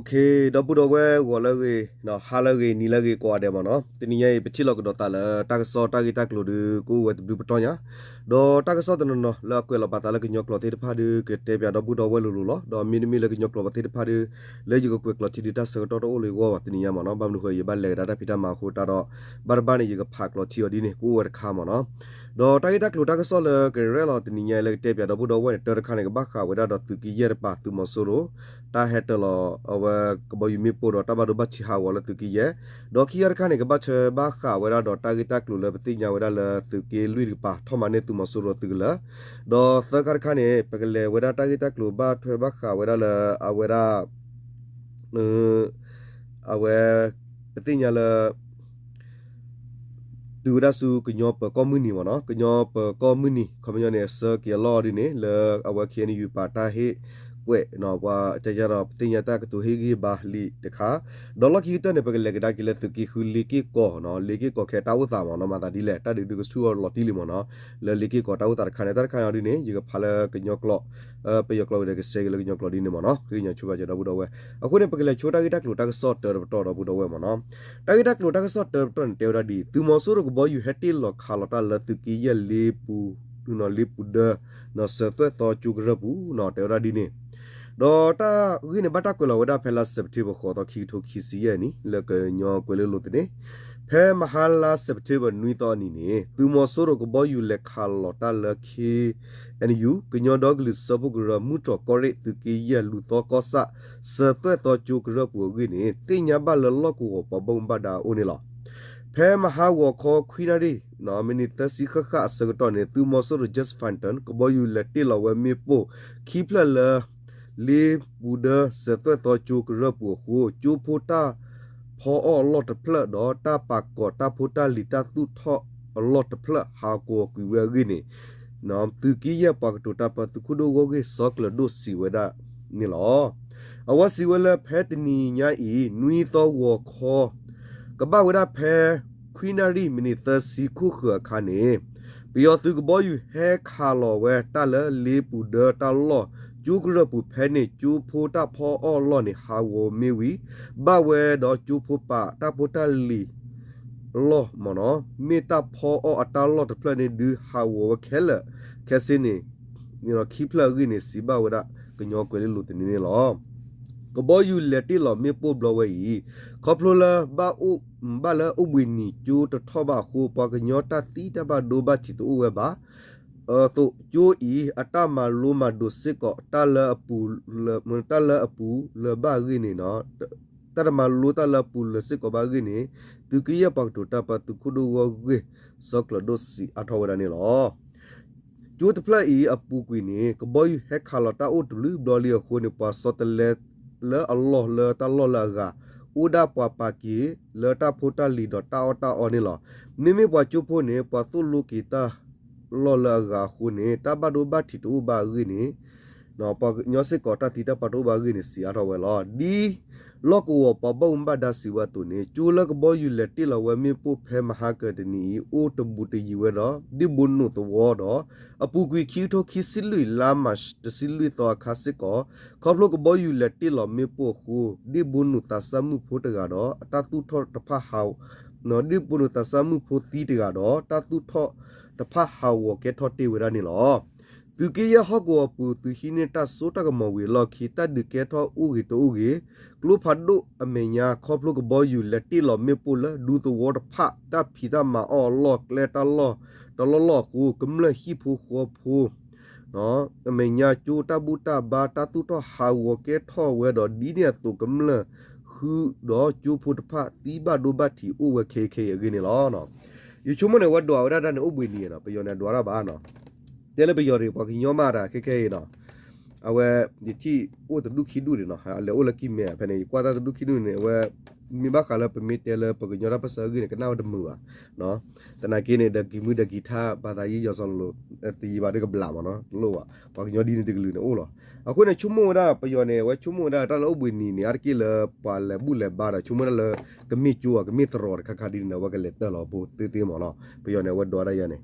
ဒီပုၢ်ဒီဝဲၢ် ဂီၤလၢအဂ့ၤ, ဟါလၢအဂ့ၤ, နံၤလၢအဂ့ၤ ကိးဂၤဒဲးမ့ၢ်နီၤ. တနံၤညါအံၤ ပထံၣ်လိာ်ကဒီးသးလၢတၢ်ကစီၣ်တၢ်ဂ့ၢ်တၢ်ကျိၤဒီး ကအိၣ်ဝဲတဘျုးပတီၢ်ညါ, ဒီးတၢ်ကစီၣ်တနီၤနီၤလၢအကွဲးလီၤပာ်သးလၢကညီကျိာ်သ့ၣ်တဖၣ်ဒီး ကတဲပၠးဒီပုၢ်ဒီဝဲၢ်လိၤလိၤလီၤ. ဒီးမ့တမ့ၢ်လၢကညီကျိာ်သ့ၣ်တဖၣ်ဒီး လၢယကကွဲးကျိာ်ထံဒီး တၢ်ဆၢကတီၢ်တအိၣ်လၢယဂီၢ်ဘၣ် တနံၤညါမ့ၢ်နီၤ. ဘၣ်မနုၤဃိ ယဘၣ်လဲၤကဒါတၢ်ဖံးတၢ်မၤအဃိတၢ်ဒီး ဘၣ်တဘၣ်န့ၣ် ယကဖးကျိာ်ထံအီၤဒ်န့ၣ် ကအိၣ်ဝဲတခါမ့ၢ်နီၤ. ဒီးတၢ်ဂ့ၢ်တၢ်ကျိၤတၢ်ကစီၣ်လၢကရဲၣ်လီၤတနံၤညါအံၤလၢကတဲပၠးဒီပုၢ်ဒီဝဲၢ်န့ၣ် တၢတခါန့ၣ် ကဘၣ်ဃးဝဲဒၣ်ဒီးသုးက့ယဲၢ်တကပၤ သုးမီၤစိရိၤ တၢ်ဟဲတၢၢ်လီၤအဝဲကဘီယူၤမ့ၣ်ပိၢ်ဒီးတၢ်ဘၣ်ဒိဘၣ်ထံးဟးဂီၤလၢသုးက့ယဲၢ်, ဒီးခံဂၤတခါန့ၣ် ကဘၣ်ဆၢဘၣ်ဃးဝဲဒၣ်ဒီးတၢ်ဂ့ၢ်တၢ်ကျိၤလၢပသ့ၣ်ညါဝဲဒၣ်လၢသုးက့လွံၢ်တကပၤ ထီၣ်မၤန့ၢ်သုးမီၤစိရိၤသုးကလၢၤ, ဒီးသၢခါတခါန့ၣ် ပကလဲၤဝဲဒၣ်တၢ်ဂ့ၢ်တၢ်ကျိၤဘၣ်ထွဲဘၣ်ဃးဝဲဒၣ်လၢအဝဲဒၣ် အဝဲ ပသ့ၣ်ညါလၢ တုၤဝဲဒၣ်ဆူကညီပၢၤကီၢ်မုၢ်နံၤမ့ၢ်နီၤ, ကညီပၢၤကီၢ်မုၢ်နံၤ ခီပညီန့ၣ် ဆၢက့ၤအလီၢ်ဒ်န့ၣ် လၢအဝဲ ခ့ၣ်အဲၣ်ယူၣ် ပာ်တၢ်ဟ့ၣ်ကွဲးနီၤ ပှၤကကဒီး ပသ့ၣ်ညါတၢ်ကတိၤဟ့ၣ်ဂံၢ်ဘါလံတခါ, ဒီးလီၢ်ခံကတၢၢ်န့ၣ် ပကလဲၤကဒါက့ၤလၢသုးက့ဃု လ့က့ၢ်ကီၢ်နီၤ, လ့က့ၢ်ကီၢ်ခဲတၢ်အိၣ်သးမ့ၢ်နီၤ, မၤသးဒ်လဲၣ် တၢ်ဒုးဒုးကဆူၣ်အီၤလီၤတံၢ်လံမ့ၢ်နီၤ, လၢလ့က့ၢ်ကီၢ်တၢ်အိၣ်သးတခါန့ၣ် တၢ်တခါန့ၣ်ဒ်န့ၣ် ယကဖးလၢကညီကျိာ် ပယီၤကျိာ်ဝံၤဒီးကဆဲးက့ၤလၢကညီကျိာ်ဒ်န့ၣ်မ့ၢ်နီၤ, ဃ့ကညးဆိဘၣ်ကၠီဒီပုၢ်ဒီဝဲၢ်, အဃိန့ၣ် ပကလဲၤဆိတၢ်ဂ့ၢ်တၢ်ကျိၤတၢ်ကစီၣ်တၢတပတီၢ်ဒီပုၢ်ဒီဝဲၢ်မ့ၢ်နီၤ, တၢ်ဂ့ၢ်တၢ်ကျိၤတၢ်ကစီၣ်တၢတပတီၢ်န့ၣ် တဲဝဲဒၣ်ဒ်အံၤ, သုးမီၤစိရိၤကဘီယူၤဟဲတ့ၢ်လီၤခးလီၤတၢ်လၢသုးက့ယဲၢ်လ့ပူၤ လ့ပူၤဒၢ နီၤ စၢၤသွဲၣ်သီကၠိကရၢၢ်ပူၤနီၤ, တဲဝဲဒၣ်ဒ်န့ၣ်, ဒီးတၢ်ဂ့ၢ်န့ၣ်ဘၣ်တၢ်ကွဲးလီၤဝဲဒၣ်ဖဲလါစဲးပထ့ဘၢၣ် ဃိးသီ ခံကထိခံဆံယဲၢ်နံၣ် လၢကညီကွဲၤလ့လိၤသန့, ဖဲမဟါလါစဲးပထ့ဘၢၣ် နွံသီအနံၤန့ၣ် သုးမီၤစိရိၤကဘီယူၤလဲၤခးလီၤတၢ်လၢ ခ့ၣ်အဲၣ်ယူၣ် ကညီဒီကလုာ်စၢဖှိၣ်ကရၢ မုၢ်တြီၤကီၢ်ရ့ၣ် သုးက့ယဲၢ် လူၤသီကီၢ်ဆၣ် စၢၤသွဲၣ်သီကၠိကရၢၢ်ပူၤအဂ့ၢ်န့ၣ် သ့ၣ်ညါဘၣ်လၢလီၢ်ကဝီၤပှၤဘၣ်မူဘၣ်ဒါအအိၣ်န့ၣ်လီၤ. ဖဲမဟါဂီၤခီခွံနၣ်ရံၣ် မံးနံးသၢဆံဃၣ်ဃၣ်အဆၢကတီၢ်န့ၣ် သုးမီၤစိရိၤ Jet Fighter ကဘီယူၤလဲၤတ့ၢ်လီၤဝဲမ့ၣ်ပိၢ်ခံဖျၢၣ်လၢ လ့ပူၤဒၢ စၢၤသွဲၣ်သီကၠိကရၢၢ်ပူၤအဃိ ကၠိဖိတၢ်ဖီအီၣ်အလီၢ်တဖျၢၣ် ဒီးတၢ်ပာ်ကီၤတၢ်ဖိတၢ်လံၤတၢ်သူၣ်ထီၣ်အလီၢ်တဖျၢၣ် ဟးဂီၤကွံာ်ဝဲအဂ့ၢ်န့ၣ် သုးက့ယဲၢ်ပှၤကတိၤတၢ်ပၢသုးခိၣ်ဒိၣ်ဂီၢ်ဂ့ၢ် စီၤကျၢၤဒိၣ်စံးဝဲဒၣ်န့ၣ်လီၤ. အဝဲစံးဝဲလၢဖဲတနံၤညါအံၤ နွံသီဂီၤခီ ကဘၣ်ဝဲဒၣ်ဖဲ ခွံနၣ်ရံၣ် မံးနံးသၢဆံခိၣ်ဃၢၤအခါန့ၣ် ပယီၤသုးကဘီယူၤဟဲခးလီၤဝဲတၢ်လၢလ့ပူၤဒၢတၢ်လီၢ် ကၠိကရၢၢ်ပူၤဖဲန့ၣ် ကၠိဖိတၢ်ဖီအီၣ်အလီၢ်န့ၣ် ဟးဂီၤမ့ၢ်ဝံၤ ဘၣ်ဝဲဒီးကၠိဖိပာ်တၢ်ဖိတၢ်လံၤ အလီၢ်မ့ၢ်နီၤ, မ့ၢ်တၢ်ဖီအီၣ်အတၢ်လီၢ်တဖျၢၣ်န့ၣ်ဒုးဟးဂီၤဝဲခဲလၢာ်ခဲဆ့န့ၣ် ခံဖျၢၣ်အဂ့ၢ်န့ၣ် စံးဘၣ်ဝဲဒၣ်ကညီကွဲၤလ့လိၤသန့န့ၣ်လီၤ. ကဘီယူၤလဲၤတ့ၢ်လီၤမ့ၣ်ပိၢ်ဘျီဝဲအံၤ ခီဖျိလၢ ဘၣ်လၢအိၣ်ဘှံးနံၤကၠိတထီၣ်ဘၣ်အဃိ ပှၤကညီတၢ်သံတၢ်ဘၣ်ဒိဘၣ်ထံးတအိၣ်ဝဲဘၣ်. အသိးကၠိအံၤ အတၢ်မၤလိမၤဒိးစ့ၢ်ကီး တၢ်လၢအပူၤ တၢ်လၢအပူၤလၢၤဘၣ်အဂ့ၢ်န့ၣ် တၢ်တမၤလိတၢ်လၢအပူၤလၢၤစ့ၢ်ကီးဘၣ်အဂ့ၢ်န့ၣ် သုးက့ယဲၢ်ပှၤကတိၤတၢ်ပၢသုးခိၣ်ဒိၣ်ဂီၢ်ဂ့ၢ် စီၤကျၢၤဒိၣ်စံးအါထီၣ်ဝဲဒၣ်န့ၣ်လီၤ. ကၠိတဖျၢၣ်အံၤအပူၤကွံာ်န့ၣ် ကဘီယူၤဟဲခးလီၤတၢ်အိၣ်တဘျုးဘျီလံအဃိန့ၣ် ပှၤဆီတလဲလၢအလီၢ်လၢတၢ်လီၢ်လၢအဂၤ အိၣ်ဒၣ်ပှၤပာ်က့ၤလၢတၢ်ဖိတၢ်လံၤဒီးတၢ်အီၣ်တၢ်အီန့ၣ်လီၤ. မ့မ့ၢ်ပှၤကၠိဖိန့ၣ် ပှၤသိၣ်လိက့ၤတၢ်လီၢ်လၢအဂၤအဃိန့ၣ် တၢ်ဘၣ်ဒိဘၣ်ထံးတအိၣ်ဘၣ်အဂ့ၢ်န့ၣ် ပှၤကညီစ့ၢ်ကီးတၢ်သံတၢ်ပှၢ်တအိၣ်ဘၣ်အဂ့ၢ်န့ၣ် စံးအါထီၣ်ဝဲလီၤ. ဒ်လီၢ်ကဝီၤပှၤဘၣ်မူဘၣ်ဒါစံးဝဲအသိးန့ၣ် ကၠိလၢကဘီယူၤလဲၤတ့ၢ်လီၤဝဲမ့ၣ်ပိၢ်ဖဲမဟါကတနံၤအံၤ အိၣ်တဘူးတယံၤဝဲဒီး ဒ့ၣ်ဘိနိးသဝီဒီး အပူၤကွံာ်ခံကထိခံဆံလွံၢ် လါမၢ်ၡး တဆံလွံၢ်သီအခါစ့ၢ်ကီး ခီဖျိကဘီယူၤလဲၤတ့ၢ်လီၤမ့ၣ်ပိၢ်အဃိ ဒ့ၣ်ဘိနိးသးစၢ်မုၣ်ဖိတဂၤဒီး အတၢ်သူၣ်ထီၣ်တဖၣ်ဟး ဒ့ၣ်ဘိနိးသးစၢ်မုၣ်ဖိသံတဂၤဒီး တၢ်သူၣ်ထီၣ်တဖၣ်ဟးဂီၤကဲထီၣ်တ့ၢ်ဝဲဒၣ်န့ၣ်လီၤ. သုးက့ယဲၢ်ဟီၣ်ကဝီၤပူၤ သုးဟံးန့ၢ်တၢ်စိတၢ်ကမီၤဝံၤအလီၢ်ခံ တၢ်ဒုးကဲထီၣ်အိၣ်ဂ့ၤတအိၣ်ဂ့ၤ ကျိဖးဒိၣ်အမဲာ်ညါ ခီဖျိကဘီယူၤလဲၤတ့ၢ်လီၤမ့ၣ်ပိၢ်လၢဒူသဝီတဖၣ် တၢ်ဖံးတၢ်မၤအီၣ်အလီၢ်ကျဲတၢ်လီၢ်တလီၢ်လီၢ်အဃိ ကမျၢၢ်ဟံၣ်ဖိဃီဖိ အမဲာ်ညါကၠိတၢ်ဘူၣ်တၢ်ဘါ တၢ်သူၣ်ထီၣ်ဟးဂီၤကဲထီၣ်ဝဲဒီး ဒ်န့ၣ်အသိးကမျၢၢ်ဃုဒီးကၠိဖိတဖၣ် သံဘၣ်ဒိဘၣ်ထံးအိၣ်ဝဲခဲအံၤခဲအံၤအဂ့ၢ်န့ၣ်လီၤ. ယဆိကမိၣ်န့ၣ် အဝဲဒွးဝဲဒၣ်တၢ်န့ၣ်အိၣ်ဘှံးနံၤနီၤ, ပယီၤန့ၣ် အဒွးတၢ်ဘၣ်နီၤ. တဲလၢပယီၤတဂ့ၤ ပှၤကညီမးတၢ်ခဲခဲအံၤနီၤ, အဝဲ ယထံၣ်အိၣ်တဒူၣ်ခံဒူၣ်န့ၣ်နီၤ, အလဲၤအိၣ်လၢကံၢ်မဲအဖဲန့ၣ် ယကွၢ်တၢ်တဒူၣ်ခံဒူၣ်န့ၣ် အဝဲ မ့ၢ်ဘၣ်ဃးလၢပမ့ၢ်တဲလၢပကညီတၢ်ပၢၢ်ဆၢအဂ့ၢ်န့ၣ် ကနၣ်ဝဲတမုာ်ဘၣ်. သနာ်က့န့ၣ် ဒီးကံၤမုၢ်ဒီးကံၤထါ ဘၣ်သးယံာ်ယီၤစီၤလိၤလိၤ တယံာ်ဘၣ်ဒီးကဘျးမးနီၤ, တလိၣ်ဘၣ်, ပှၤကညီဒ်န့ၣ်တကလုာ်န့ၣ်အိၣ်လီၤ. အဃိန့ၣ် ဆိကမိၣ်ဝဲဒၣ် ပယီၤန့ၣ် အဝဲဆိကမိၣ်ဝဲဒၣ်တၢ်လၢအိၣ်ဘှံးနံၤန့ၣ် အါတက့ၢ်လၢပှၤလဲၤဘူၣ်လဲၤဘါဒီး ဆိကမိၣ်ဝဲဒၣ်လၢ ကမ့ၢ်ကၠိဧါ ကမ့ၢ်သရိာ်တခါခါဒ်န့ၣ် အဝဲကလဲၤတၢၢ်လီၤဖိသ့သ့မးနီၤ, ပယီၤန့ၣ် အဝဲဒွးဒၣ်ယၤန့ၣ်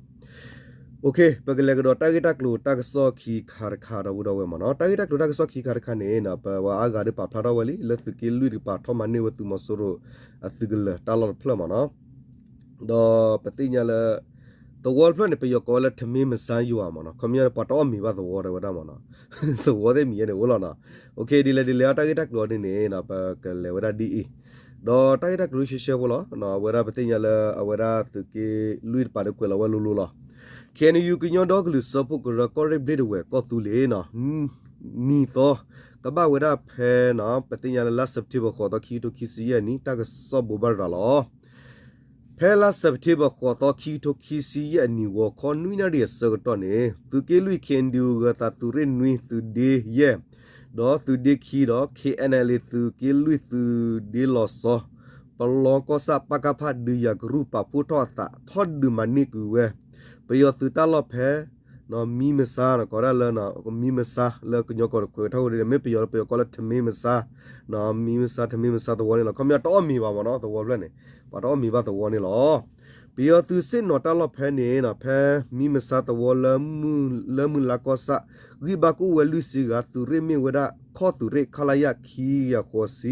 ပကလဲၤကဒီးတၢ်ဂ့ၢ်တၢ်ကျိၤတၢ်ကစီၣ်ခံခါတခါ ဒီပုၢ်ဒီဝဲၢ်မ့ၢ်နီၤ. တၢ်ဂ့ၢ်တၢ်ကျိၤတၢ်ကစီၣ်ခံခါတခါန့ၣ် ပဝဲအါဂၤဒုးပာ်ဖျါထီၣ်ဝဲလံ လၢသုးက့လွံၢ်တကပၤထီၣ်မၤန့ၢ်ဝဲသုးမီၤစိရိၤအသုးကလၢၤတၢ်လီၢ်တဖျၢၣ်မ့ၢ်နီၤ. ဒီးပသ့ၣ်ညါလၢ သဝီတဖျၢၣ်န့ၣ် ပယီၤကိးဝဲလၢ ထမင်းမစား ရွာ မ့ၢ်နီၤ. ခီပညီန့ၣ် ပှၤတအီၣ်မ့ၤဘၣ်သဝီတဲဝဲဒၣ်မ့ၢ်နီၤ. သဝီသ့ၣ်မံၤယဲန့ၣ်အိၣ်လီၤနီၤ. ဒ်လဲၣ်ဒ်လဲၣ် တၢ်ဂ့ၢ်တၢ်ကျိၤအီၤဒ်န့ၣ် ပကလဲၤဝဲဒၣ်ဒ်အံၤ, ဒီးတၢ်ဂ့ၢ်တၢ်ကျိၤရှဲရှဲဖိလီၤ. အဝဲဒၣ်ပသ့ၣ်ညါလၢအဝဲဒၣ်သုးက့လွံၢ်တကပၤဒုးကွဲးလီၤဝဲလိၤလိၤလီၤ. KNU ကညီဒီကလုာ်စၢဖှိၣ်ကရၢ ကီၢ်ရ့ၣ်ဘျ့ဒဝဲၢ်ကီၢ်သူလ့ၤ နံၤသီ ကဘၣ်ဝဲဒၣ်ဖဲ ပသ့ၣ်ညါလၢလါစဲးပထ့ဘၢၣ် ဃိးသီ ခံကထိခံဆံယဲၢ်နံၣ် တၢ်ကစီၣ်ဘိးဘၣ်ရၤလီၤ. ဖဲလါစဲးပထ့ဘၢၣ် ဃိးသီ ခံကထိခံဆံယဲၢ်နံၣ် ဂီၤခီနွံနၣ်ရံၣ်အဆၢကတီၢ်န့ၣ် သုးက့လွံၢ် KNDO ဂၢၤသးသုးရ့ၣ်နွံ သုးဒ့ယဲၢ် ဒီးသုးဒ့ခံဒီး KNLA သုးက့လွံၢ် သုးဒ့လီၤဆီ ပလီကီၢ်ဆၣ် ပကဖ ဒုးယၤကရူၢ် ပာ်ဖှိၣ်ထီၣ်အသး ထီၣ်ဒုးမၤန့ၢ်ကွံာ်ဝဲ ပယီၤသုးတၢ်လီၢ်ဖဲ မံမဆါ ကိးဒၣ်လၢ မံမဆါ လၢကညီကီၢ်တခွဲးထီၣ်ဝဲဒၣ် မ့ၢ်ပယီၤလၢပယီၤကိးလၢ ထမင်းမစား မံမစား ထမင်းမစား သဝီန့ၣ်လီၤ. ခီပညီတအီၣ်မ့ၤဘၣ်မ့ၢ်နီၤ သဝီဖျၢၣ်န့ၣ် ပှၤတအီၣ်မ့ၤဘၣ်သဝီန့ၣ်လီၤ. ပယီၤသုးဆ့ၣ်နီၤတၢ်လီၢ်ဖဲန့ၣ် ဖဲမံမဆါသဝီ လၢမုၢ်လါကီၢ်ဆၣ် ဂံၢ်ဘါကူၣ်ဝဲလွံၢ်ဆံဂၤ သုးရ့ၣ်မ့ၢ်ဝဲဒၣ် ခီၣ်သုးရ့ၣ် ခလရ ခံကယၤဃိးဆံ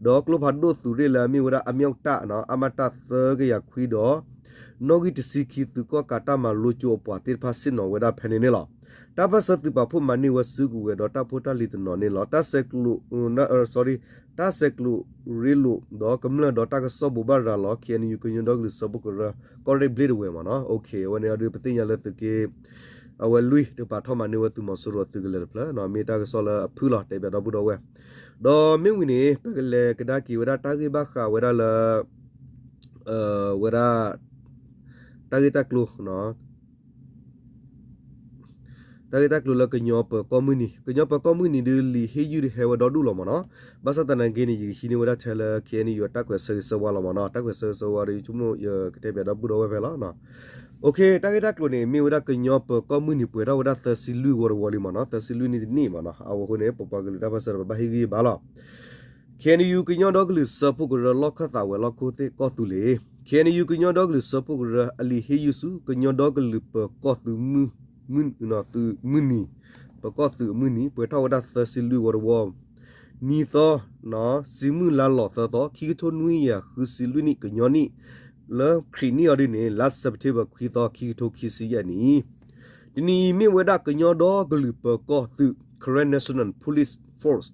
ဒီးကျိဖးဒိၣ်သုးရ့ၣ်လၢအမ့ၢ်ဝဲဒၣ် အမြောက်တပ် အမတ သၢကယၤခွံဒီး နီၣ်ဂံၢ်တဆံခံ သုးကီၣ်ကးတၢ်မၤလိကၠိအပှၤသ့ၣ်တဖၣ်ဆ့ၣ်နီၤဝဲဒၣ်ဖဲန့ၣ်န့ၣ်လီၤ. တၢ်ပၢၢ်ဆၢသုးပာ်ဖှိၣ်မၤန့ၢ်ဝဲစုကဝဲၤဒီးတၢ်ဖိတၢ်လံၤတနီၤန့ၣ်လီၤ. တၢ်ဆဲးကျိး တၢ်ဆဲးကျိးရ့လိာ် ဒီးကမျၢၢ်ဒီးတၢ်ကစီၣ်ဘိးဘၣ်ရၤလီၤ KNU ကညီဒီကလုာ်စၢဖှိၣ်ကရၢ ကီၢ်ရ့ၣ်ဘျ့ဒဝဲၢ်မ့ၢ်နီၤ. အဝဲန့ၣ်အဒုးပသ့ၣ်ညါလၢသုးက့ အဝဲလွံၢ်တကပၤထီၣ်မၤန့ၢ်ဝဲသုးမီၤစိရိၤအသုးကလၢၤတဖျၢၣ် မ့ၢ်တၢ်ကစီၣ်လၢအဖုၣ်လီၤ တဲဘၣ်ဒီပုၢ်ဒီဝဲၢ်. ဒီးမ့ၢ်ဝံၤန့ၣ် ပကလဲၤကဒါက့ၤဝဲဒၣ်တၢ်ဂ့ၢ်ဘၣ်ဃးဝဲဒၣ်လၢ ဝဲဒၣ် တၢ်ဂ့ၢ်တၢ်ကျိၤ တၢ်ဂ့ၢ်တၢ်ကျိၤလၢကညီပၢၤကီၢ်မုၢ်နံၤ ကညီပၢၤကီၢ်မုၢ်နံၤဒုးလံာ်ဟ့ၣ်ယုၢ်ဒုးဟဲဝဲဒီဒူၣ်လီၤမ့ၢ်နီၤ. ဘၣ်ဆၣ်သနာ်က့န့ၣ် ယကဟံးန့ၢ်ဝဲဒၣ်ထဲလၢ KNU အတၢ်ကွဲးဆၢဂ့ၤဆၢဝါလီၤမ့ၢ်နီၤ. တၢ်ကွဲးဆၢဂ့ၤဆၢဝါဒီး ယဆိကမိၣ်ယကတဲပၠးဒီပုၢ်ဒီဝဲၢ်ဖဲလီၤ. တၢ်ဂ့ၢ်တၢ်ကျိၤန့ၣ် မ့ၢ်ဝဲဒၣ်ကညီပၢၤကီၢ်မုၢ်နံၤပှဲၤထီၣ်ဝဲဒၣ်သၢဆံလွံၢ်ဂီၤတဝီလံမ့ၢ်နီၤ. သၢဆံလွံၢ်နံၣ်တနံၣ်မ့ၢ်နီၤ. အဝဲအဃိန့ၣ် ပပှၤကလုာ်တၢ်ပၢၢ်ဆၢဒီး ပဘၣ်ဟ့ၣ်ဂံၢ်ဘါလီၤ. KNU ကညီဒီကလုာ်စၢဖှိၣ်ကရၢ လီၢ်ခၢၣ်သးဝဲၤလီၢ်ခိၣ်သ့ၣ်ကီၢ်သူလ့ၤ KNU ကညီဒီကလုာ်စၢဖှိၣ်ကရၢ အလံာ်ဟ့ၣ်ယုၢ်ဆူ ကညီဒီကလုာ်ပၢၤကီၢ်သုးမုၢ်နံၤ ပၢၤကီၢ်သုးအမုၢ်နံၤ ပှဲၤထီၣ်ဝဲဒၣ်သၢဆံလွံၢ်ဂီၤတဝီ နံၤသီ စံးမုၢ်လါလီၤသၢသီ ခံကထိနွံကယၤဃုဆံလွံၢ်နံၣ် ကညီနံၣ် လၢခရံာ်နံၣ်အီၤဒ်န့ၣ် လါစဲးပထ့ဘၢၣ် ခွံသီ ခံကထိခံဆံယဲၢ်နံၣ် တနံၤအံၤမ့ၢ်ဝဲဒၣ်ကညီဒီကလုာ်ပၢၤကီၢ်သုး Karen National Police Force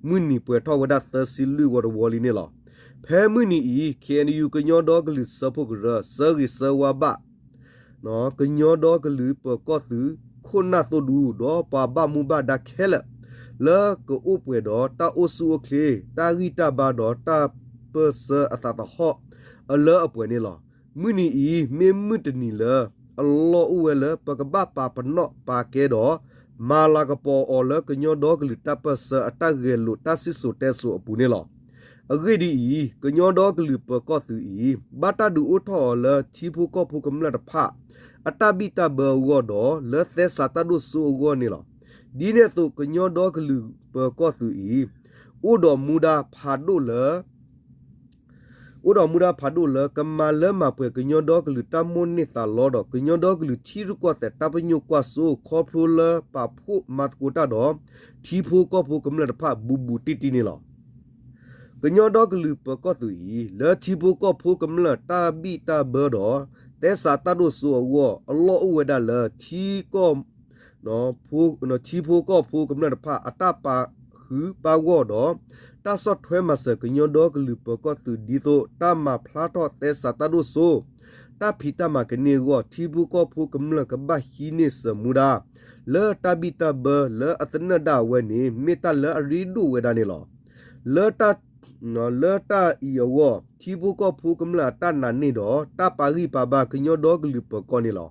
မုၢ်နံၤပှဲၤထီၣ်ဝဲဒၣ်သၢဆံလွံၢ်ဂီၤတဝီလံန့ၣ်လီၤ. ဖဲမုၢ်နံၤအံၤ KNU ကညီဒီကလုာ်စၢဖှိၣ်ကရၢ ဆၢဂ့ၤဆၢဝါဘၣ် ကညီဒီကလုာ်ပၢၤကီၢ်သုး ခိၣ်နၢ်သိၣ်ဒူ ဒီးပှၤဘၣ်မူဘၣ်ဒါခဲလၢာ် လၢကအိၣ်ပှဲၤဒီးတၢ်အိၣ်ဆူၣ်အိၣ်ချ့ တၢ်ဂံၢ်တၢ်ဘါဒီးတၢ်ပၢၢ်ဆၢအသးသဟီၣ် အလၢအပှဲၤန့ၣ်လီၤ. မုၢ်နံၤအံၤ မ့ၢ်မုၢ်တနံၤလၢ အလီၢ်အိၣ်ဝဲလၢ ပကဘၣ်ပာ်ပနီၣ်ပာ်ကဲဒီး မၤလၤကပီၤအီၤလၢကညီဒီကလုာ်တၢ်ပၢၢ်ဆၢအတၢ်ဂဲၤလိာ်တၢ်စံၣ်စိၤတဲစိၤအပူၤန့ၣ်လီၤ. အဂ့ၢ်ဒ်အံၤ, ကညီဒီကလုာ်ပၢၤကီၢ်သုးအံၤ ဘၣ်တၢ်ဒုးအိၣ်ထီၣ်အီၤလၢထံဖိကီၢ်ဖိကမျၢၢ်တဖၣ် အတၢ်ဘံၣ်တၢ်ဘၢအဂီၢ်ဒီး လၢသဲစးတၢ်ဒိၣ်စိအဂီၢ်န့ၣ်လီၤ. ဒ်န့ၣ်အသိး ကညီဒီကလုာ်ပၢၤကီၢ်သုးအံၤ အိၣ်ဒီးမူဒါဖးဒိၣ်လၢ အိၣ်ဒီးမူဒါဖးဒိၣ်လၢ ကမၤလၢမၤပှဲၤကညီဒီကလုာ်တၢ်မိၣ်န့ၢ်သးလီဒီး ကညီဒီကလုာ်ထံရူၢ်ကီၢ်သဲးတၢ်ပညိၣ်ကွၢ်စိ ခီဖျိလၢပာ်ဖှိၣ်မၤသကိးတၢ်ဒီး ထံဖိကီၢ်ဖိကမျၢၢ်တဖၣ်ဘူးဘူးတံၢ်တံၢ်န့ၣ်လီၤ. ကညီဒီကလုာ်ပၢၤကီၢ်သုးအံၤ လၢထံဖိကီၢ်ဖိကမျၢၢ်တၢ်ဘံၣ်တၢ်ဘၢဒီး သဲစးတၢ်ဒိၣ်စိအဂီၢ် အလီၢ်အိၣ်ဝဲဒၣ်လၢ ထံကီၢ် ထံဖိကီၢ်ဖိကမျၢၢ်တဖၣ် အတၢ်ပာ်ဃုာ်ပာ်ဂီၢ်ဒီး တၢ်ဆီၣ်ထွဲမၤစၢၤကညီဒီကလုာ်ပၢၤကီၢ်သုး ဒ်သိး တၢ်မၤဖျါထီၣ်သဲစးတၢ်ဒိၣ်စိ တၢ်ဖံးတၢ်မၤကန့ၢ်အဂီၢ် ထံဖိကီၢ်ဖိကမျၢၢ်ကဘၣ်ဟံးန့ၢ်စၢၤမူဒါ လၢတၢ်ဘံၣ်တၢ်ဘၢလၢအသနၢၣ်ဒၣ်အဝဲန့ၣ် မ့ၢ်တၢ်လၢအရ့ဒိၣ်ဝဲဒၣ်န့ၣ်လီၤ. လၢတၢ် လၢတၢ်အံၤအဂီၢ် ထံဖိကီၢ်ဖိကမျၢၢ်အတၢ်နာ်န့ၢ်ဒီး တၢ်ပာ်ဂံၢ်ပာ်ဘါကညီဒီကလုာ်ပၢၤကီၢ်န့ၣ်လီၤ.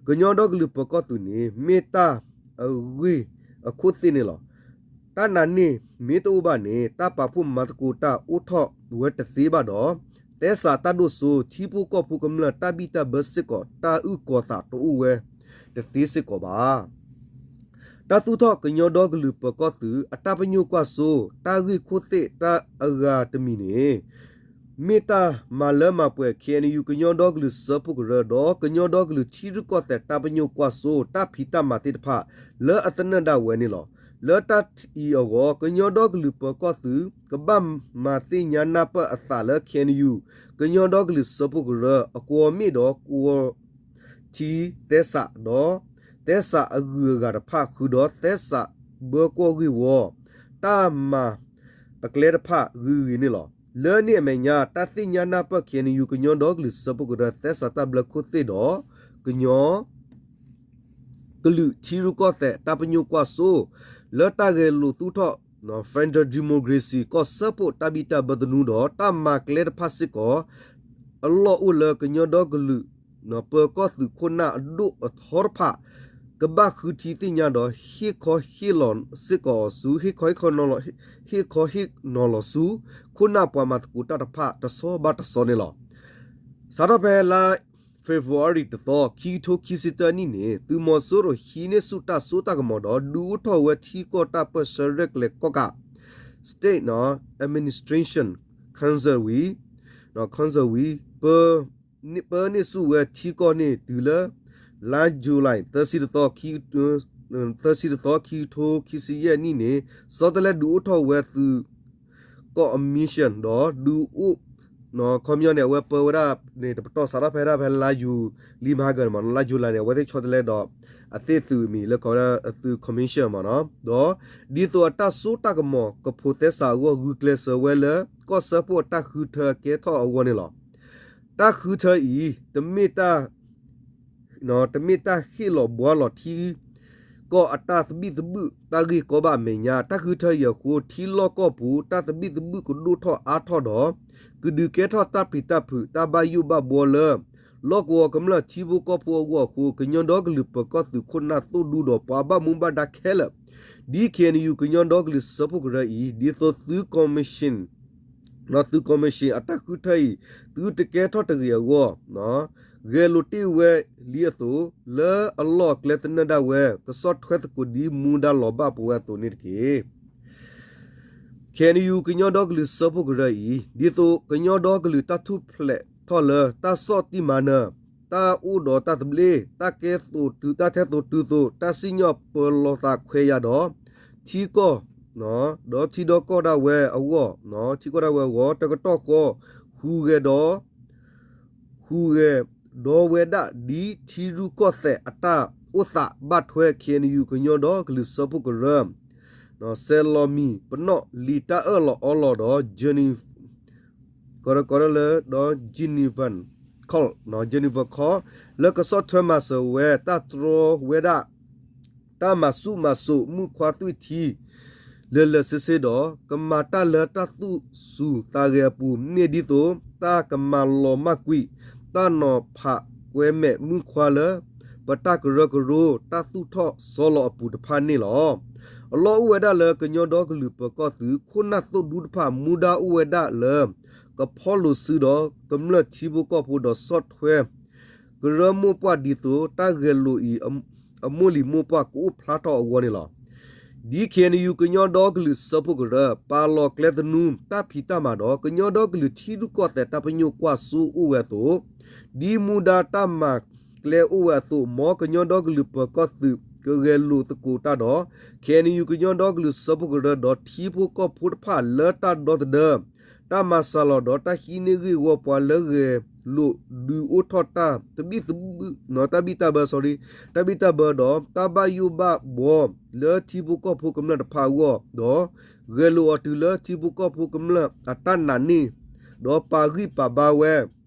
ကညီဒီကလုာ်ပၢၤကီၢ်သုးန့ၣ် မ့ၢ်တၢ်အဂ့ၢ်အခိၣ်သ့ၣ်န့ၣ်လီၤ. တၢ်နာ်န့ၢ်မ့ၢ်တအိၣ်ဘၣ်န့ၣ် တၢ်ပာ်ဖှိၣ်မၤသကိးတၢ်အိၣ်ထီၣ်ဝဲတသ့ဘၣ်ဒီး သဲစးတၢ်ဒိၣ်စိ ထံဖိကီၢ်ဖိကမျၢၢ်တၢ်ဘံၣ်တၢ်ဘၢစ့ၢ်ကီး တၢ်အုၣ်ကီၤသးတအိၣ်ဝဲတသ့စ့ၢ်ကီးဘၣ်. တၢ်သူၣ်ထီၣ်ကညီဒီကလုာ်ပၢၤကီၢ်သုး အတၢ်ပညိၣ်ကွၢ်စိ တၢ်ဂ့ၢ်ခိၣ်သ့ၣ်တၢ်အဂၤတမံၤန့ၣ် မ့ၢ်တၢ်မၤလၢမၤပှဲၤ KNU ကညီဒီကလုာ်စၢဖှိၣ်ကရၢ ဒီးကညီဒီကလုာ်ထံရူၢ်ကီၢ်သဲးတၢ်ပညိၣ်ကွၢ်စိ တၢ်ဖံးတၢ်မၤသ့ၣ်တဖၣ် လၢအသနၢၣ်ဒၣ်ဝဲန့ၣ်လီၤ. လၢတၢ်အံၤအဂီၢ် ကညီဒီကလုာ်ပၢၤကီၢ်သုး ကဘၣ်မၤသ့ၣ်ညါနၢ်ပၢၢ်အသးလၢ KNU ကညီဒီကလုာ်စၢဖှိၣ်ကရၢ အကွီၢ်မ့ၣ်ဒီးကွီၢ် ထံသဲစးဒီး သဲစးအဂုၤအဂၤတဖၣ် ဃုာ်ဒီးသဲစးဘၢကွီၢ်ဂ့ၢ်ဝီ တၢ်မၤအကျဲတဖၣ်ဂ့ၤဂ့ၤန့ၣ်လီၤ. လၢန့ၣ်အမဲာ်ညါ တၢ်သ့ၣ်ညါနၢ်ပၢၢ် KNU ကညီဒီကလုာ်စၢဖှိၣ်ကရၢ သဲစးတၢ်ဘျၢခိၣ်သ့ၣ်ဒီး ကညီ ကလုာ်ထံရူၢ်ကီၢ်သဲးတၢ်ပညိၣ်ကွၢ်စိ လၢတၢ်ဂဲၤလိာ်သူၣ်ထီၣ် Federal Democracy ကီၢ်စၢဖှိၣ်တၢ်ဘံၣ်တၢ်ဘၢသနူဒီး တၢ်မၤကျဲတဖၣ်စ့ၢ်ကီး အလီၢ်အိၣ်လၢကညီဒီကလုာ် ပၢၤကီၢ်သုးခိၣ်နၢ်အဒိၣ်အထီတဖၣ် ကဘၣ်ဃုထံသ့ၣ်ညါဒီး ဟ့ၣ်ခီဟ့ၣ်လီၤစ့ၢ်ကီးအီၤဆူ ဟ့ၣ်ခီဟ့ၣ်နီၤလီၤဆူ ခိၣ်နၢ်ပှၤမၤသကိးတၢ်တဖၣ် တဆီဘၣ်တဆီန့ၣ်လီၤ. စးထီၣ်ဖဲလါ February တသီ ခံကထိခံဆံတၢနံၣ်န့ၣ် သုးမီၤစိရိၤဟံးန့ၢ်ဆူၣ်တၢ်စိတၢ်ကမီၤဒီး ဒုးအိၣ်ထီၣ်ဝဲထံကီၢ်တၢ်ပၢၢ်ဆၢရဲၣ်ကျဲၤကီၣ်ကး State Administration Council ဝံၤ Council ဝံၤ ပ ပၢန့ၢ်ဆူၣ်ဝဲထံကီၢ်န့ၣ်တုၤလၢ လါ July သၢဆံတသီ သၢဆံတသီ ခံကထိခံဆံယဲၢ်နံၣ်န့ၣ် ဆီတလဲဒုးအိၣ်ထီၣ်ဝဲသုး commission ဒီးဒုးအိၣ် ခီပညီန့ၣ် အဝဲပၢဝဲဒၣ်န့ၣ် တပတီၢ်စးထီၣ်ဖဲဒၣ်ဖဲလါယူၤလံမဟါကၢန့ၣ်မ့ၢ်နီၤ လါ July န့ၣ် အဝဲသ့ၣ်ဆီတလဲဒီး အသ့ၣ်သုးမံၤလၢကိးဝဲဒၣ်သုး commission မ့ၢ်နီၤ ဒီးဒ်သိးအတၢ်စိတၢ်ကမီၤကဖိးသဲစးအဂီၢ် ဂုာ်ကျဲးစၢးဝဲလၢ ကီၢ်စၢဖှိၣ်အတၢ်ဃုထၢကဲထီၣ်အဂီၢ်န့ၣ်လီၤ. တၢ်ဃုထၢအံၤ တမ့ၢ်တၢ် တမ့ၢ်တၢ်ဟ့ၣ်လီၤဘှါလီၤထံကီၢ်အတၢ်သဘံၣ်သဘုၣ်တၢ်ဂ့ၢ်ကီဘၣ်အမဲာ်ညါ တၢ်ဃုထၢအံၤအဃိ ထံလီၢ်ကီၢ်ပူၤ တၢ်သဘံၣ်သဘုၣ်ကဒိၣ်ထီၣ်အါထီၣ်ဒီး ကဒုးကဲထီၣ်တၢ်ပျံၤတၢ်ဖုး တၢ်ဘၣ်ယိၣ်ဘၣ်ဘှီလၢ လီၢ်ကဝီၤကမျၢၢ်ထံဖိကီၢ်ဖိအဂီၢ်အဃိ ကညီဒီကလုာ်ပၢၤကီၢ်သုးခိၣ်နၢ်သိၣ်ဒူဒီးပှၤဘၣ်မူဘၣ်ဒါခဲလၢာ် ဒ် KNU ကညီဒီကလုာ်စၢဖှိၣ်ကရၢအံၤ ဒ်သိးသုး commission သုး commission အတၢ်ဃုထၢအံၤ သုတကဲထီၣ်တဂ့ၤအဂီၢ် ဂဲၤလိာ်တ့ၢ်ဝဲလံအသိး လၢအလီၢ်အကျဲသနၢၣ်ဒၣ်ဝဲ ကဆီၣ်ထွဲသကိးဒ်မူဒါလီၤဘၣ်ပဝဲအသိးန့ၣ်တက့ၢ်. KNU ကညီဒီကလုာ်စၢဖှိၣ်ကရၢအံၤ ဒ်သိးကညီဒီကလုာ်တၢ်ထူၣ်ဖျဲးထီၣ်လၢ တၢ်ဆီၣ်တံၢ်မၤနၢၤ, တၢ်အိၣ်ဒီးတၢ်သဘျ့, တၢ်ကဲသိးတုၤ တၢ်ထဲသိးတုၤသိး, တၢ်စံၣ်ညီၣ်ပၢၤလီၤသးခွဲးယာ်ဒီး ထံကီၢ် ဒီးထံဒီကီၢ်ဒၣ်ဝဲအဂီၢ်, ထံကီၢ်ဒၣ်ဝဲအဂီၢ် တကတီၢ်ဃီ ဟူးဂဲၤဒီး ဟူးဂဲၤဒီးဝဲဒၣ် ဒ်ထံရူၢ်ကီၢ်သဲးအတၢ်အိၣ်သးဘၣ်ထွဲ KNU ကညီဒီကလုာ်စၢဖှိၣ်ကရၢ စဲးလီၤမံၤပနီၣ်လံာ်တၢ်အၢၣ်လီၤအီလီၤဒီး Geneva ကီးလၢ ဒီး Geneva Call, Geneva Call လၢကဆီၣ်ထွဲမၤစၢၤဝဲ တၢ်တြီဝဲဒၣ် တၢ်မၤဆူၣ်မၤစိးမုၣ်ခွါသွံၣ်ထံ လၢာ်လၢာ်ဆ့ဆ့ဒီး ကမၤတၢ်လၢတၢ်သူၣ်စူၤသးဂဲၤအပူၤ မ့ၢ်ဒ်သိး တၢ်ကမၤလီၤမၢ်ကွံာ် တၢ်နီၤဖးကွဲမဲာ်မုၣ်ခွါလၢ ပတၢ်ကရၢကရိ တၢ်သူၣ်ထီၣ်ဆီလီၤအပူၤတဖၣ်န့ၣ်လီၤ. အလီၢ်အိၣ်ဝဲဒၣ်လၢကညီဒီကလုာ်ပၢၤကီၢ်သုး ခိၣ်နၢ်သိၣ်ဒူတဖၣ် မူဒါအိၣ်ဝဲဒၣ်လၢ ကဖီၣ်လိာ်စုဒီး ကမျၢၢ်ထံဖိကီၢ်ဖိဒီးဆီၣ်ထွဲ ကရၢမိၢ်ပှၢ်ဒ်သိး တၢ်ဂဲၤလိာ်အံၤ အမိၢ်လံၤမိၢ်ပှၢ်ကအိၣ်ဖျါထီၣ်အဂီၢ်န့ၣ်လီၤ. ဒ် KNU ကညီဒီကလုာ်စၢဖှိၣ်ကရၢ ပာ်လီၤကျဲသနူ တၢ်ဖံးတၢ်မၤဒီး ကညီဒီကလုာ်ထံရူၢ်ကီၢ်သဲးတၢ်ပညိၣ်ကွၢ်စိအိၣ်ဝဲအသိး, ဒ်မူဒါတၢ်မၤကျဲအိၣ်ဝဲအသိး မ်ကညီဒီကလုာ်ပၢၤကီၢ်သုး ကဂဲၤလိာ်သကိးတၢ်ဒီး KNU ကညီဒီကလုာ်စၢဖှိၣ်ကရၢ ဒီးထံဖိကီၢ်ဖိတဖၣ်လၢတၢ်ဒီသဒၢ တၢ်မၤစှၤလီၤဒီးတၢ်ဟံးန့ၢ်ဂ့ၢ်ဝီပှၤလၢဂဲၤလိာ်ဒုးအိၣ်ထီၣ်တၢ်သဘံၣ်သဘုၣ်, တၢ်ဘံၣ်တၢ်ဘၢ sorry, တၢ်ဘံၣ်တၢ်ဘၢဒီး တၢ်ဘၣ်ယိၣ်ဘၣ်ဘှီလၢထံဖိကီၢ်ဖိကမျၢၢ်တဖၣ်အဂီၢ်, ဒီးဂဲၤလိာ်အီၤတုၤလၢထံဖိကီၢ်ဖိကမျၢၢ်အတၢ်နာ်န့ၢ်, ဒီးပာ်ဂံၢ်ပာ်ဘါဝဲ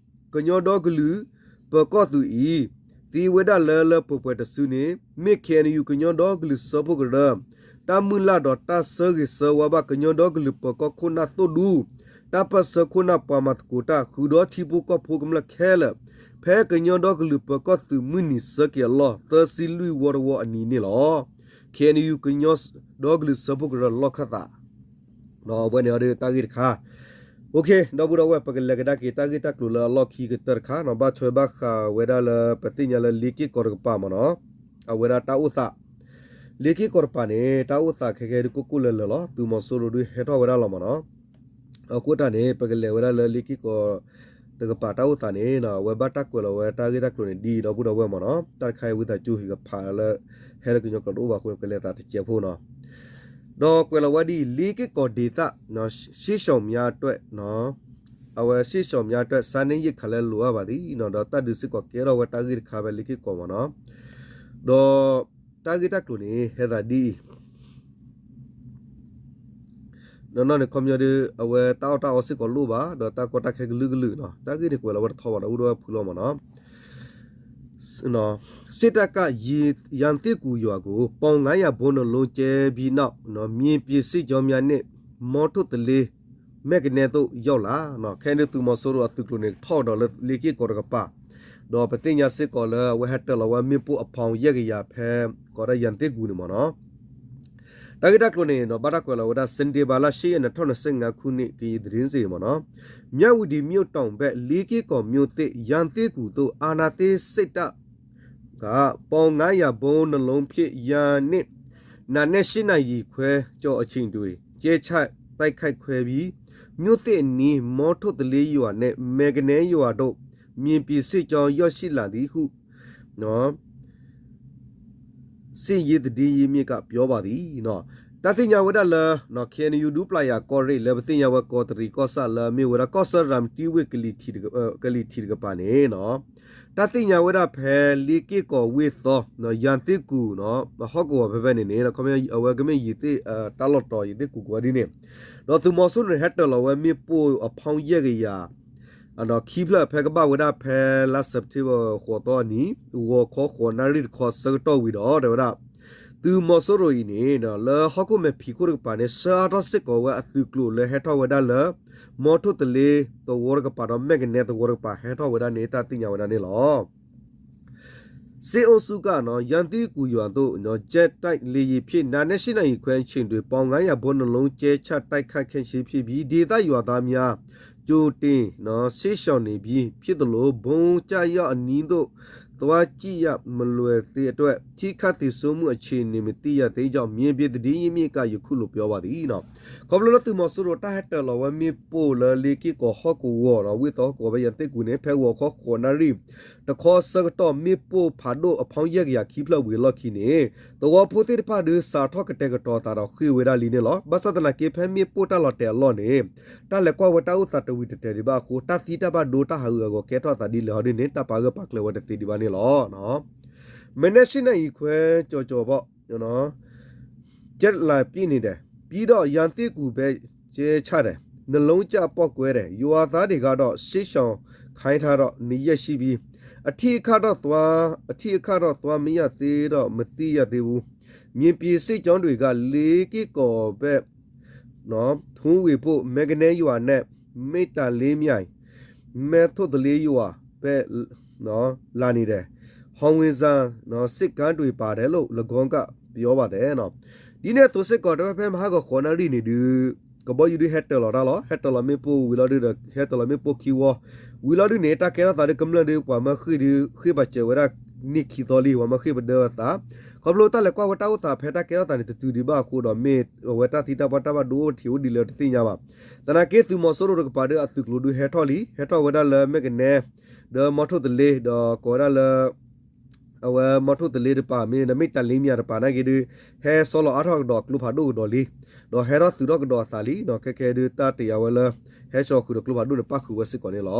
ကညီဒီကလုာ်ပၢၤကီၢ်သုးအံၤ သ့ဝဲဒၣ်လၢလၢပှဲၤပှဲၤတစုန့ၣ် မ့ၢ် KNU ကညီဒီကလုာ်စၢဖှိၣ်ကရၢ တၢ်မုၢ်လၢ်ဒီးတၢ်ဆၢဂ့ၤဆၢဝါဘၣ်ကညီဒီကလုာ်ပၢၤကီၢ်ခိၣ်နၢ်သိၣ်ဒူ, တၢ်ပၢၢ်ဆၢခိၣ်နၢ်ပှၤမၤသကိးတၢ် ဃုာ်ဒီးထံဖိကီၢ်ဖိကမျၢၢ်ခဲလၢာ် ဖဲကညီဒီကလုာ်ပၢၤကီၢ်သုးမုၢ်နံၤဆၢက့ၤအလီၢ် သၢဆံလွံၢ်ဝီတဝီအနံၤန့ၣ်လီၤ. KNU ကညီဒီကလုာ်စၢဖှိၣ်ကရၢလီၢ်ခၢၣ်သး အဝဲန့ၣ်ဒီးတၢ်ဂ့ၢ်တခါ, ဒီပုၢ်ဒီဝဲၢ် ပကလဲၤကဒါက့ၤတၢ်ဂ့ၢ်တၢ်ကျိၤလၢအလီၢ်ခံကတၢၢ်တခါနီၤ, ဘၣ်ထွဲဘၣ်ဃးဝဲဒၣ်လၢပသ့ၣ်ညါလၢလ့က့ၢ်ကီးတကပၤမ့ၢ်နီၤ, အဝဲဒၣ်တၢ်အိၣ်သး, လ့က့ၢ်ကီးတကပၤန့ၣ် တၢ်အိၣ်သးခဲကဲဒ်ကိၢ်ကိၢ်လၢၤလၢၤလီၤ, သုးမီၤစိရိၤဒုးဟဲထီၣ်ဝဲဒၣ်လီၤမ့ၢ်နီၤ. အဃိတၢ်န့ၣ် ပကလဲၤဝဲဒၣ်လၢလ့က့ၢ်ကီၢ်တကပၤတၢ်အိၣ်သးန့ၣ် အဝဲဘၣ်တၢ်ကွဲးလီၤဝဲတၢ်ဂ့ၢ်တၢ်ကျိၤန့ၣ် ဒ်အံၤဒီပုၢ်ဒီဝဲၢ်မ့ၢ်နီၤ, တၢ်တခါအံၤဝံသးစူၤဟံၣ်ကဖးလၢ ဟဲလၢကညီကျိာ်တအိၣ်ဘၣ်အဃိန့ၣ် ပကလဲၤသးတစဲးဖိနီၤ. ဒီးကွဲးလီၤဝဲဒ်အံၤ လ့က့ၢ်ကီၢ်ဒ့သၣ် စစ်ရှောင်များအတွက် အဝဲ စစ်ရှောင်များအတွက် စားနပ်ရိက္ခာလည်း လိုအပ်ပါသည်နီၤ, ဒီးတၢ်ဒုးစ့ၢ်ကီးကဲထီၣ်ဝဲတၢ်ဂ့ၢ်တခါဖဲလ့က့ၢ်ကီၢ်မ့ၢ်နီၤ, ဒီးတၢ်ဂ့ၢ်တၢ်ကျိၤန့ၣ် ဟဲသးဒ်အံၤ နီၢ်နီၢ်န့ၣ် ခီပညီဒီး အဝဲတၢ်အီၣ်တၢ်အီစ့ၢ်ကီးလိၣ်ဘၣ်, ဒီးတၢ်ကီတၢ်ခဲကလုာ်ကလုာ်နီၤ, တၢ်ဂ့ၢ်န့ၣ်ကွဲးလီၤဝဲတထီဘၣ်ဒီး အိၣ်ဒီးဝဲဖုလီၤမ့ၢ်နီၤ. စစ်တပ်က ရန်သူ့ကိုရွာကို ပေါင် ငါးရာ ဗုံးနှစ်လုံးကြဲပြီးနောက် မြေပြင်စစ်ကြောင်းများနဲ့ မော်ထိုသလေး မဲကနဲသို့ ရောက်လာ ခဲအံၤန့ၣ် သုးမီၤစိရိၤအသုးကျိၤန့ၣ် ထီၣ်ကဒီးလၢလ့က့ၢ်ကီၢ်တကပၤ, ဒီးပသ့ၣ်ညါစ့ၢ်ကီးလၢအဝဲဟဲတၢၤလီၤဝဲမ့ၣ်ပိၢ်အ ပေါင် ယဲၢ်ကယၤ ဖဲ ကိးဒၣ် ရန်သူ့ကို န့ၣ်မ့ၢ်နီၤ. တၢ်ဂ့ၢ်တၢ်ကျိၤန့ၣ်နီၤ ဘၣ်တၢ်ကွဲးလီၤဝဲဒၣ် စက်တင်ဘာလ ရှစ်ရက် နှစ်ထောင်နှစ်ဆယ့်ငါးခုနှစ် ကရင်သတင်းစစ် မ့ၢ်နီၤ. မြဝတီမြို့တောင်ဘက် လေးက့ၢ်ကီၢ်မြို့သစ် ရန်သူ့ကိုသို့ အာဏာသိမ်းစစ်တပ်က ပေါင် ငါးရာ ဗုံးနှစ်လုံးဖြင့် ညနေ နာရီနှစ်ဆယ့်နှစ်ခွဲကျော်အချိန်တွင် ကြဲချတိုက်ခိုက်ခဲ့ပြီး မြို့သစ်အနီး မော်ထိုသလေးရွာနှင့် မဲကနဲရွာသို့ မြေပြင်စစ်ကြောင်း ရောက်ရှိလာသည်ဟု စစ်ရေးသတင်းရင်းမြစ်က ပြောပါသည် တၢ်သ့ၣ်ညါဝဲဒၣ်လၢ KNU ဒူပၠၣ်ယၤကီၢ်ရ့ၣ် လၢပသ့ၣ်ညါဝဲကီးတရံးကီၢ်ဆၣ်လၢအမ့ၢ်ဝဲဒၣ် ကီၢ်ဆၣ်ရၤမတံဝ့ၢ် ကလံၤထံးတကပၤန့ၣ်နီၤ, တၢ်သ့ၣ်ညါဝဲဒၣ်ဖဲလ့က့ၢ်ကီၢ်ဝ့ၢ်သီ ရန်သူ့ကို ဟီၣ်ကဝီၤဖဲဖဲန့ၣ်န့ၣ် ခီပညီအဝဲကမ့ၢ်ယံာ်သ့ၣ်တၢ်လီၢ်တီၤ ယံာ်သ့ၣ်ကူၣ်ကဝီၤဒ်န့ၣ်, ဒီးသုးမီၤစိရိၤန့ၣ် ဟဲတၢၤလီၤဝဲမ့ၣ်ပိၢ်အ ပေါင် ယဲၢ်ကယၤ ခံဖျၢၣ်ဖဲကဘၣ်ဝဲဒၣ်ဖဲလါစဲးပထ့ဘၢၣ် ဃိးသီအနံၤ ဂီၤခီဃိးနၣ်ရံၣ်တခီဆၢကတီၢ်ဝံၤဒီး တဲဝဲဒၣ် သုးမီၤစိရိၤအံၤန့ၣ် လၢဟီၣ်ခိၣ်မဲာ်ဖံးခိၣ်တကပၤန့ၣ် ဆှၢအါထီၣ်စ့ၢ်ကီးဝဲအသုးကျိၤလၢဟဲထီၣ်ဝဲဒၣ်လၢ မော်ထိုသလေးသဝီတကပၤဒီး မဲကနဲသဝီတကပၤ ဟဲထီၣ်ဝဲဒၣ်န့ၣ် တၢ်သ့ၣ်ညါဝဲဒၣ်န့ၣ်လီၤ. စစ်အုပ်စုက ရန်သူ့ကိုရွာသို့ ဂျက်တိုက်လေယာဉ်ဖြင့် နာရီနှစ်ဆယ့်နှစ်ခွဲအချိန်တွင် ပေါင် ငါးရာ ဗုံးနှစ်လုံး ကြဲချတိုက်ခိုက်ခဲ့ခြင်းဖြစ်ပြီး ဒေသရွာသားများ ကြိုတင်စစ်ရှောင်နေပြီဖြစ်သလို ဗုံးကျရောက်အနီးသို့ သွားကြည့်ရန်မလွယ်သေးတဲ့အတွက် ထိခိုက်သေဆုံးမှုအခြေအနေ မသိရသေးကြောင်း မြေပြင်သတင်းရင်းမြစ်က ယခုလိုပြောပါသည် ခီဖျိလၢသုးမီၤစိရိၤ တၢ်ဟဲတၢၤလီၤဝဲမ့ၣ်ပိၢ်လၢလ့က့ၢ်ကီၢ်ဟီၣ်ကဝီၤနီၤ ဝ့ၢ်သီဟီၣ်ကဝီၤဖဲ ရန်သူ့ကို န့ၣ် ဖဲဂီၤခီဃိးနၣ်ရံၣ်တခီဆၢကတီၢ် မ့ၣ်ပိၢ်ဖးဒိၣ်အ ပေါင် ယဲၢ်ကယၤခံဖျၢၣ်ဝံၤအလီၢ်ခံန့ၣ် သဝီဖိသ့ၣ်တဖၣ်ဒုး စးထီၣ်ကတဲာ်ကတီၤအသးဒီးဃ့ၢ်ဝဲဒၣ်လံန့ၣ်လီၤ. ဘၣ်ဆၣ်သနာ်က့ ဖဲမ့ၣ်ပိၢ်တၢ်လီၤတဲာ်အလီၢ်န့ၣ် တၢ်လဲၤကွၢ်ဝဲတၢ်အိၣ်သးတဝံၤတတဲာ်ဒံးဘၣ်အဃိ တၢ်သံတၢ်ဘၣ်ဒိတၢ်ဟးဂူာ်ဟးဂီၤကဲထီၣ်အသးဒ်လဲၣ်ဟီဒ်န့ၣ် တၢ်ပာ်ဂၢၢ်ပာ်ကျၢၤဝဲတသ့ဒံးဘၣ်န့ၣ်လီၤ. မနက်ရှစ်နာရီခွဲကျော်ကျော်ပေါ့ ကျဲးလၢပြည့်နေတယ် ပြီးတော့ ရန်သူ့ကိုပဲ ကြဲချတယ် နှစ်လုံးကျပေါက်ကွဲတယ် ရွာသားတွေကတော့ စစ်ရှောင်ခိုင်းထားတော့ နှစ်ရက်ရှိပြီ အထိအခိုက်တော့သွား အထိအခိုက်တော့သွားမရသေးတော့ မသိရသေးဘူး မြေပြင်စစ်ကြောင်းတွေက လေးက့ၢ်ကီၢ်ဘက် ထုံးဝေဖို့ မဲကနဲရွာနဲ့ မိတ်တန်လေးမြိုင် မဲထိုသလေးရွာဘက် လာနေတယ် ဟောင်ဝေဇန် စစ်ကားတွေပါတယ်လို့ ၎င်းက ပြောပါတယ် ဒ်န့ၣ်အသိးစ့ၢ်ကီး တဝဲဖဲမဟါဂီၤဃိးနၣ်ရံၣ်န့ၣ်ဒုး ကဘီယူၤဒုးဟဲတၢၤလီၤတၢ်လီၤ ဟဲတၢၤလီၤမ့ၣ်ပိၢ်ဝံၤလီၤဒုးဒီး ဟဲတၢၤလီၤမ့ၣ်ပိၢ်ခံဝီ ဝံၤလီၤဒုးန့ၣ် တၢ်ကဲထီၣ်သးဒုးကမျၢၢ်ဒုး ပှၤမၢဃ့ၢ်ဒုး ဃ့ၢ်ဘၣ်စၢၤဝဲဒၣ် နံၣ်ခံသီလံ ပှၤမၢဃ့ၢ်ပဒၢဝဲသး ခီဖျိတၢ်လဲၤကွၢ်ဝဲတၢ်အိၣ်သးဖဲတၢ်ကဲထီၣ်သးန့ၣ် တတုၤဒံးဘၣ်အဃိဒီး မ့ၢ်အဝဲတၢ်သံတၢ်ပှၢ်တၢ်ဘၣ်ဒိအိၣ်ထံးအိၣ်ဒ်လဲၣ်တသ့ၣ်ညါဘၣ်. သနာ်က့သုးမီၤစိရိၤတကပၤဒီးအသုးကျိၤဒုးဟဲထီၣ်လံ ဟဲထီၣ်ဝဲဒၣ်လၢမဲၢ်ကနဲ ဒီးမီထိၣ်သလ့ ဒီးကိးဝဲဒၣ်လၢ အဝဲမီထိၣ်သလ့တပၤ မ့ၢ်ဒီးမ့ၢ်တၢ်လ့မ့ၢ်တပၤနာ်က့ဒုး ဟဲဆီလီၤအါထီၣ်ကဒီးကျိဖးဒိၣ်ကဒီးလံ ဒီးဟဲထီၣ်သုးထီၣ်ကဒီးအသးလံ ခဲကဲဒုးတၢ်တယာ်ဝဲလၢ ဟဲဆီဃုာ်ဒီးကျိဖးဒိၣ်န့ၣ် ပၣ်ဃုာ်ဝဲစ့ၢ်ကီးန့ၣ်လီၤ.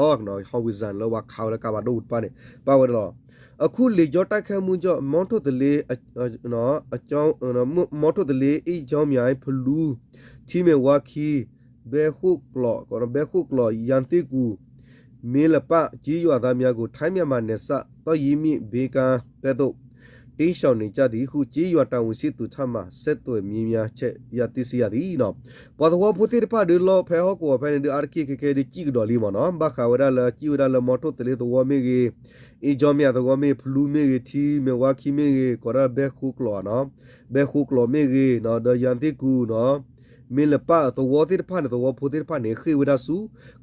ဟောင်ဝီဆန်လၢပှၤခးဝဲလၢကါဘၣ်ဒိပူၤတဖၣ်န့ၣ် ပၣ်ဝဲဒၣ်လီၤ. အခုလေကြောင်းတိုက်ခိုက်မှုကြောင့် မီထိၣ်သလ့ မီထိၣ်သလ့ အ့ၣ်ကၠီမၠိုင် ဖလူ ထံမဲၢ်ဝါခံ ဘဲဃိၣ်ကျိး ဘဲဃိၣ်ကျိး ရန်သူ့ကို မင်းလပ ကျေးရွာသားများကို ထိုင်းမြန်မာနယ်စပ် သောက်ရေမြစ် ဘဲကမ်းဘက်သို့ တိမ်းရှောင်နေကြသည်ဟု ကျေးရွာတာဝန်ရှိသူထံမှ ဆက်သွယ်မေးမြန်းချက်အရ သိရှိရသည် ပှၤသဝီဖိသ့ၣ်တဖၣ်ဒုး လီၤဖဲဟီၣ်ကဝီၤဖဲန့ၣ်ဒုး အါတက့ၢ်ခဲကဲဒုး စံၣ်ကဒီးလံမ့ၢ်နီၤ ဘၣ်ဃးဝဲဒၣ်လၢ စံၣ်ဝဲဒၣ်လၢမီထိၣ်သလ့သဝီမ့ၢ်ဂ့ၤ အ့ၣ်ကၠီမၠိုင်သဝီမ့ၢ်ဂ့ၤ ဖလူမ့ၢ်ဂ့ၤ ထံမဲၢ်ဝါခံမ့ၢ်ဂ့ၤ ကိးဒၣ်ဘဲဃိၣ်ကျိးနီၤ ဘဲဃိၣ်ကျိးမ့ၢ်ဂ့ၤ ဒီးရန်သူ့ကို မင်းလပ သဝီသ့ၣ်တဖၣ်န့ၣ် သဝီဖိသ့ၣ်တဖၣ်န့ၣ် ဃ့ၢ်ဝဲဒၣ်ဆူ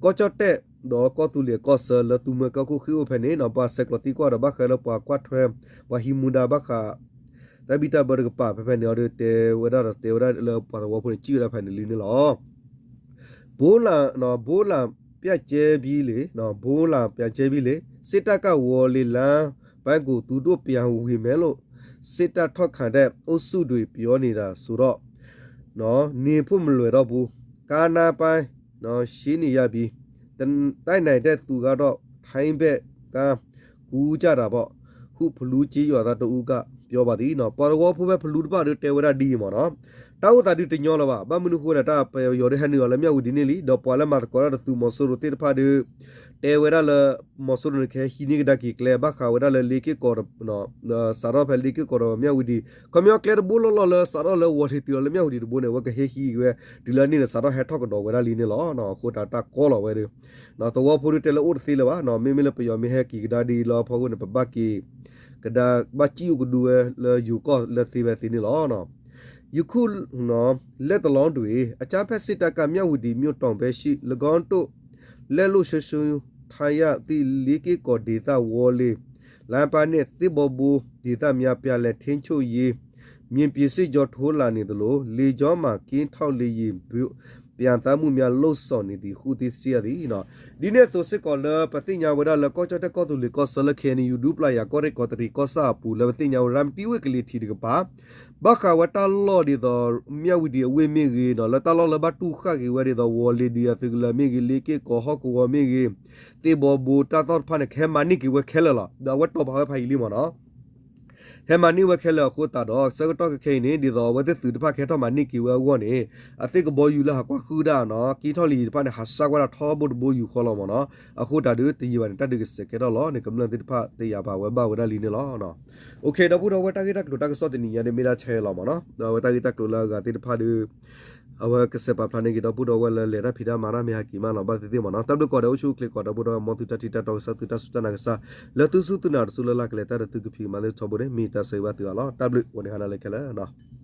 ကီၢ်ကၠီၣ်တဲၣ် ဒီးကီၢ်သူလ့ၤကီၢ်ဆၢလၢသုးမုၢ်ကီၢ်ခိၣ်ဃ့ၢ်အိၣ်ဖဲန့ၣ်နီၤ ပှၤဆဲးကျိးသံကွၢ်ဒီးဘၣ်ဃးလၢပှၤကွၢ်ထွဲ ပှၤဟံးမူဒါဘၣ်ဃး တၢ်ဘံၣ်တၢ်ဘၢတကပၤဖဲဖဲန့ၣ်အီၤဒီး တဲဝဲဒၣ်ဒီးတဲဝဲဒၣ်လၢပှၤသဝီဖိန့ၣ် စံၣ်ဝဲဒၣ်ဖဲန့ၣ်လံန့ၣ်လီၤ. ဘိလၣ် ဘိလၣ်ပျၢ်ကဲဘံလ့ၣ် ဘိလၣ်ပျၢ်ကဲဘံလ့ၣ် စစ်တပ်က ဝေါ်လ့လန်းပိုင်းကို သူတို့ ပြန်ဝင်မယ်လို့ စစ်တပ်ထောက်ခံတဲ့အုပ်စုတွေ ပြောနေတာဆိုတော့ နေဖို့မလွယ်တော့ဘူး။ ကမ်းနားပိုင်း ရှင်းနေရပြီ။ တိုက်နိုင်တဲ့သူကတော့ ထိုင်းဘက်က ကူကြတာပေါ့ ဟု ဖလူးကျေးရွာသားတဦးက ပြောပါသည် ပှၤသဝီဖိဖဲဖလူးတဖၣ်ဒီး တဲဝဲဒၣ်ဒ်အံၤမ့ၢ်နီၤ. တၢ်အိၣ်သးဒုးတညီလၢၤဘၣ်. ဘၣ်မနုၤအဃိလဲၣ် တၢ်ပယီၤဒုးဟဲနုာ်လီၤလၢ မြဝတီန့ၣ်လံ ဒီးပှၤလၢမၤသကိးတၢ်ဒီးသုးမီၤစိရိၤသ့ၣ်တဖၣ်ဒီး တဲဝဲဒၣ်လၢ မီၤစိရိၤန့ၣ်ကဟဲဟံးန့ၢ်ကဒါက့ၤကျဲ ဘၣ်ဃးဝဲဒၣ်လၢလ့က့ၢ်ကီၢ် စးထီၣ်ဖဲလ့က့ၢ်ကီၢ်ဒီး မြဝတီ ခီပညီကျဲတဘိလီၢ်လီၢ်လၢစးထီၣ်လၢဝီၤလ့ၤတုၤလီၤလၢ မြဝတီတဘိန့ၣ် အဝဲကဟဲဟံးဝဲ တုၤလၢန့ၣ်ဒီး စးထီၣ်ဟဲထီၣ်ကဒီးဝဲဒၣ်လံန့ၣ်လီၤ. အဃိသတးတၢ်ကီလီၤဝဲဒီး သဝီဖိဒုးတဲလၢအိၣ်တသ့လၢၤဘၣ် မ့မ့ၢ်လၢပယီၤမ့ၢ်ဟဲက့ၤကဒါဒ်လၢအဖီခိၣ်န့ၣ် ပဘၣ်က့ၤ ကဒါ ဘၣ်စံၣ်အိၣ်ကဒုဝဲလၢယိၤကီၢ်လၢသ့ဝဲသ့န့ၣ်လီၤ. ယခု လက်တလောင်းတွင် အကြမ်းဖက်စစ်တပ်က မြဝတီမြို့တောင်ဘက်ရှိ ၎င်းတို့ လက်လွတ်ဆုံးရှုံးထားရသည့် လေးက့ၢ်ကော်ဒေသ ဝေါ်လ့ၤ လမ်းပိုင်းနှင့် သစ်ဘီဘိ ဒေသများ ပြန်လည်ထိန်းချုပ်ရေး မြေပြင်စစ်ကြောင်း ထိုးလာနေသလို လေကြောင်းမှ ကင်းထောက်လေယာဉ် ပျံသန်းမှုများ လုပ်ဆောင်နေသည်ဟု သိရှိရသည် ဒ်န့ၣ်အသိးစ့ၢ်ကီးလၢ ပသ့ၣ်ညါဝဲဒၣ်လၢ ကီၢ်ကၠီၣ်တဲၣ်ကီၢ်သူလ့ၤကီၢ်ဆၢလၢ ခ့ၣ်အဲၣ်ယူၣ် ဒူပျၢ်ယၤ ကီၢ်ရ့ၣ်ကီးတရံးကီၢ်ဆၣ်အပူၤ လၢပသ့ၣ်ညါဝဲဒၣ် မတံဝ့ၢ်ကလံၤထံးတကပၤ ဘၣ်ဃးဝဲတၢ်လီၢ်ဒ်သိး မြဝတီအဝ့ၢ်မ့ၢ်ဂ့ၤ လၢတၢ်လီၢ်လၢဘၣ်တူၢ်ဃာ်က့ၤဝဲဒ်သိး ဝေါ်လ့ၤဒုးအသုးကလၢၤမ့ၢ်ဂ့ၤ လ့က့ၢ်ကီၢ်ဟီၣ်ကဝီၤမ့ၢ်ဂ့ၤ သ့ၣ်ဘီဘိတၢ်သီၣ်တဖၣ်န့ၣ် ကဟဲမၤန့ၢ်က့ၤဝဲခဲလၢာ်လီၤ. ဒီးအဝဲတီၢ်ဖးဝဲဖးယံာ်လံမ့ၢ်နီၤ ဟဲမၤန့ၢ်ဝဲခဲလၢာ်အဃိသတးဒီး ဆၢကတီၢ်ခဲခဲအံၤန့ၣ် ဒ်သိးအဝဲသ့ၣ်သုးတဖၣ်ကဟဲထီၣ်မၤန့ၢ်က့ၤဝဲအဂီၢ်န့ၣ် အသ့ၣ်ကဘီယူၤလၢဟးကွၢ်ဃုာ်ဒၣ်နီၤ ကင်းထောက်လေယာဉ်တဖၣ်န့ၣ် ဟးစၢ်ကွၢ်ဒၣ်ထီဘိတဘိယူၤဃီလီၤမ့ၢ်နီၤ. အဃိသတးဒီး တယံာ်ဘၣ်န့ၣ် တၢ်ဒုးကဆဲးကဲထီၣ်လီၤန့ၣ် ကမျၢၢ်သ့ၣ်တဖၣ်သ့ၣ်ညါဘၣ်ဝဲဘၣ်ဝဲဒၣ်လံန့ၣ်လီၤ. ဒီပုၢ်ဒီဝဲၢ် တၢ်ဂ့ၢ်တၢ်ကျိၤတၢ်ကစီၣ်တနံၤညါဒ်မ့ၢ်ဒၣ်ထဲလီၤမ့ၢ်နီၤ. ဒီးအဝဲတၢ်ဂ့ၢ်တၢ်ကျိၤလၢအဂၤသ့ၣ်တဖၣ်ဒီး အဝဲကဆဲးပာ်ဖျါန့ၢ်က့ၤ ဒီပုၢ်ဒီဝဲၢ်လၢလဲၤတၢ်ဖံးတၢ်မၤတၢ်မ့ၢ်ဟဲက့ၤမးနီၤ ဘၣ်သ့ၣ်သ့ၣ်မ့ၢ်နီၤ. တၢ်ဘျုးကိးဂၤဒဲး အိၣ်ဆူၣ်အိၣ်ချ့ကိးဂၤဒဲး ဒီပုၢ်ဒီဝဲၢ် မ်သုတၢ်ထံၣ်တၢ်တီကစၢ် သုတၢ်စူၢ်တၢ်နာ်ကစၢ် လၢသုစူၢ်သုနာ်တစူၢ်လၢ်လၢ်ကလဲၤတၢ်ဒီးသုကဖံးကမၤသ့ၣ်ထီဘိန့ၣ် မ့ၢ်တၢ်ဆၢဂ့ၤဘၣ်သုအါလီၤ. တၢ်ဘျုးဝဲန့ၣ်ဟါနၤလၢခဲလၢာ်နီၤ.